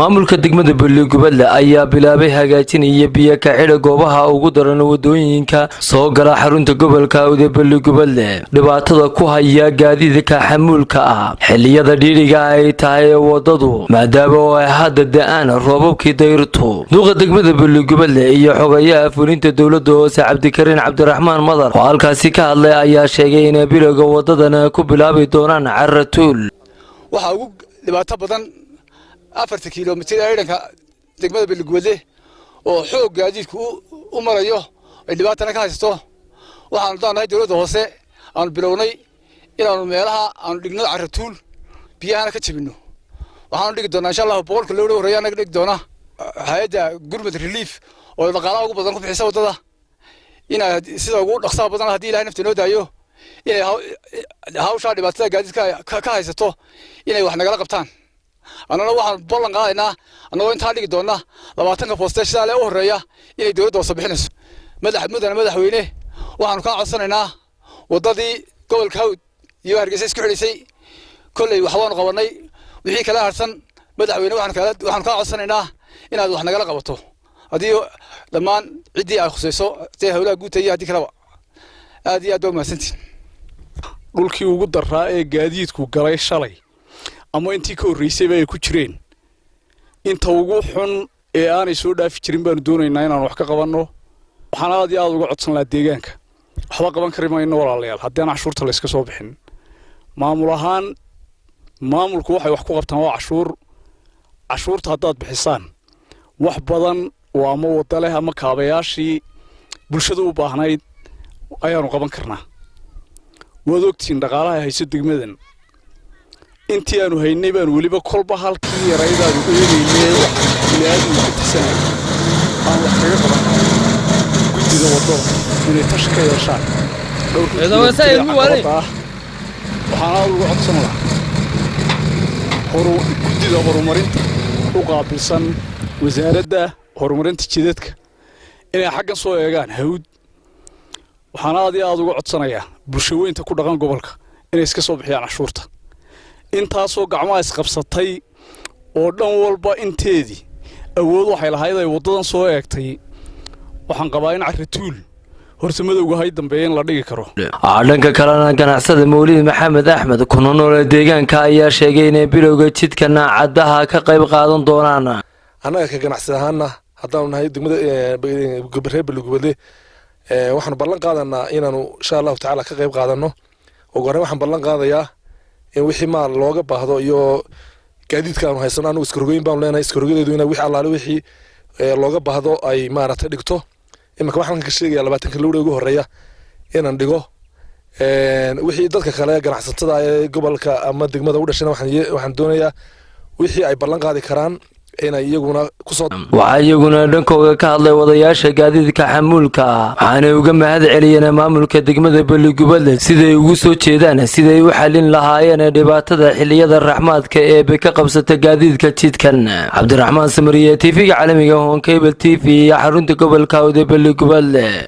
Maamulka degmada Balligubadle ayaa bilaabay hagaajin iyo biyo ka xidha goobaha ugu daran wadooyinka soo gala xarunta gobolka Awd ee Balligubadle, dhibaatada ku haya gaadiidka xamuulka ah xilliyada dhiiriga ay tahay wadadu, maadaama oo ay hadda da-aan roobabkii dayrtu. Duqa degmada Balligubadle iyo xogayaha fulinta dowlada hoose, Cabdikariin Cabdiraxmaan Madar, oo halkaasi ka hadlay ayaa sheegay inay bilowga wadadan ku bilaabi doonaan caratuul. Waxaa ugu dhibaato badan 4-ta kilomitir ee ciidanka degmada Balligubadle oo xoog gaadiidku u marayo, ay dhibaatana ka haysato. Waxaanu daanahay dowladda hoose aanu bilownay inaanu meelaha aanu dhigno caratuul, biyahana ka jebinno. Waxaanu dhigi doonaa, insha Allahu, 100-ka loo horreeya anaga dhigi doona. Hay-adda Gurmud Relief oo dhaqaalaha ugu badan ku bixisa waddada, inay sida ugu dhaqsaha badan, haddii Ilahay nafta noo daayo, inay hawshaa dhibaatada gaadiidka ka haysato inay wax nagala qabtaan. Annana waxaan ballan qaadaynaa, annagoo intaa dhigi doona, 20-ka foostee shidaale u horreeya inay dowladda hoose bixinayso. Madax mudane madaxweyne, waxaanu kaa codsanaynaa waddadii gobolka Hawd iyo Hargeysa isku xidhaysay. Kolley wax waanu qabannay, wixii kala harsan, madaxweyne, waxaanu kaa codsanaynaa inaad wax nagala qabato, haddii dhammaan ciddii ay khusayso siday howlaha guudta iyo haddii kaleba. Aad iyo aad baa umahadsantiin. Dhulkii ugu daraa ee gaadiidku galay shalay ama intii ka horraysayba ay ku jireen, inta ugu xun ee aanay soo dhaafi jirin baanu doonaynaa inaanu wax ka qabanno. Waxaan aad iyo aad uga codsan lahaa deegaanka, waxba qaban kari mayno, walaalayaal, haddii aan cashuurta layska soo bixin. Maamul ahaan, maamulku waxay wax ku qabtaan waa cashuur. Cashuurta haddaad bixisaan, wax badan oo ama wadda leh ama kaabayaashii bulshada u baahnayd ayaanu qaban karnaa. Waad ogtihiin dhaqaalaha hayso degmadan. Intii aanu haynay baanu weliba kolba halkii yaraydaanu eegaynay, wax bini'aadmigu ka tirsanay aan wax kaga qaban. Guddida waddada inay tashi ka yeeshaan dhowrka kilomitir ee caqabadda ah. Waxaan aad uga codsan lahaa guddida horumarinta u qaabilsan wasaaradda horumarinta jidadka inay xaggan soo eegaan Hawd. Waxaan aad iyo aad uga codsanayaa bulshaweynta ku dhaqan gobolka inay iska soo bixiyaan cashuurta. Intaasoo gacmaha isqabsatay oo dhan walba inteedii awood waxay lahayd ay waddadan soo eegtay, waxaan qabaa in carratuul horta madowga hay dambeeya in la dhigi karo. Dhanka kalena, ganacsada Mawlid Maxamed Axmed, kuna noole deegaanka, ayaa sheegay inay bilowga jidka naacadaha ka qayb qaadan doonaan. Annaga ka ganacsi ahaana, haddaanu nahay degmada reer Balligubadle, waxaanu ballan qaadanaa inaanu, insha Allahu tacaala, ka qayb qaadano. Ugu horreyn, waxaan ballan qaadayaa in wixii maal looga baahdo iyo gaadiidka aanu haysano, anagu iskarogooyin baanu leenahay, iskarogadeedu ina wixii allaale wixii looga baahdo ay maaragtay dhigto. Iminka waxaan ka sheegaya 20-ka lowdha ugu horreeya inaan dhigo. Wixii dadka kale ganacsatada ee gobolka ama degmada u dhashayna, waxaan doonayaa wixii ay ballan qaadi karaan inay iyaguna kusoo Waxaa iyaguna dhankooga ka hadlay wadayaasha gaadiidka xamuulka ah, waxaanay uga mahad celiyeen maamulka degmada Balligubadle siday ugu soo jeedaan siday u xalin lahaayeen dhibaatada xiliyada raxmaadka eebe ka qabsata gaadiidka jidkan. Cabdiraxmaan Samariye, TV-ga caalamiga Horn Cable TV, xarunta gobolka Awde, Balligubadle.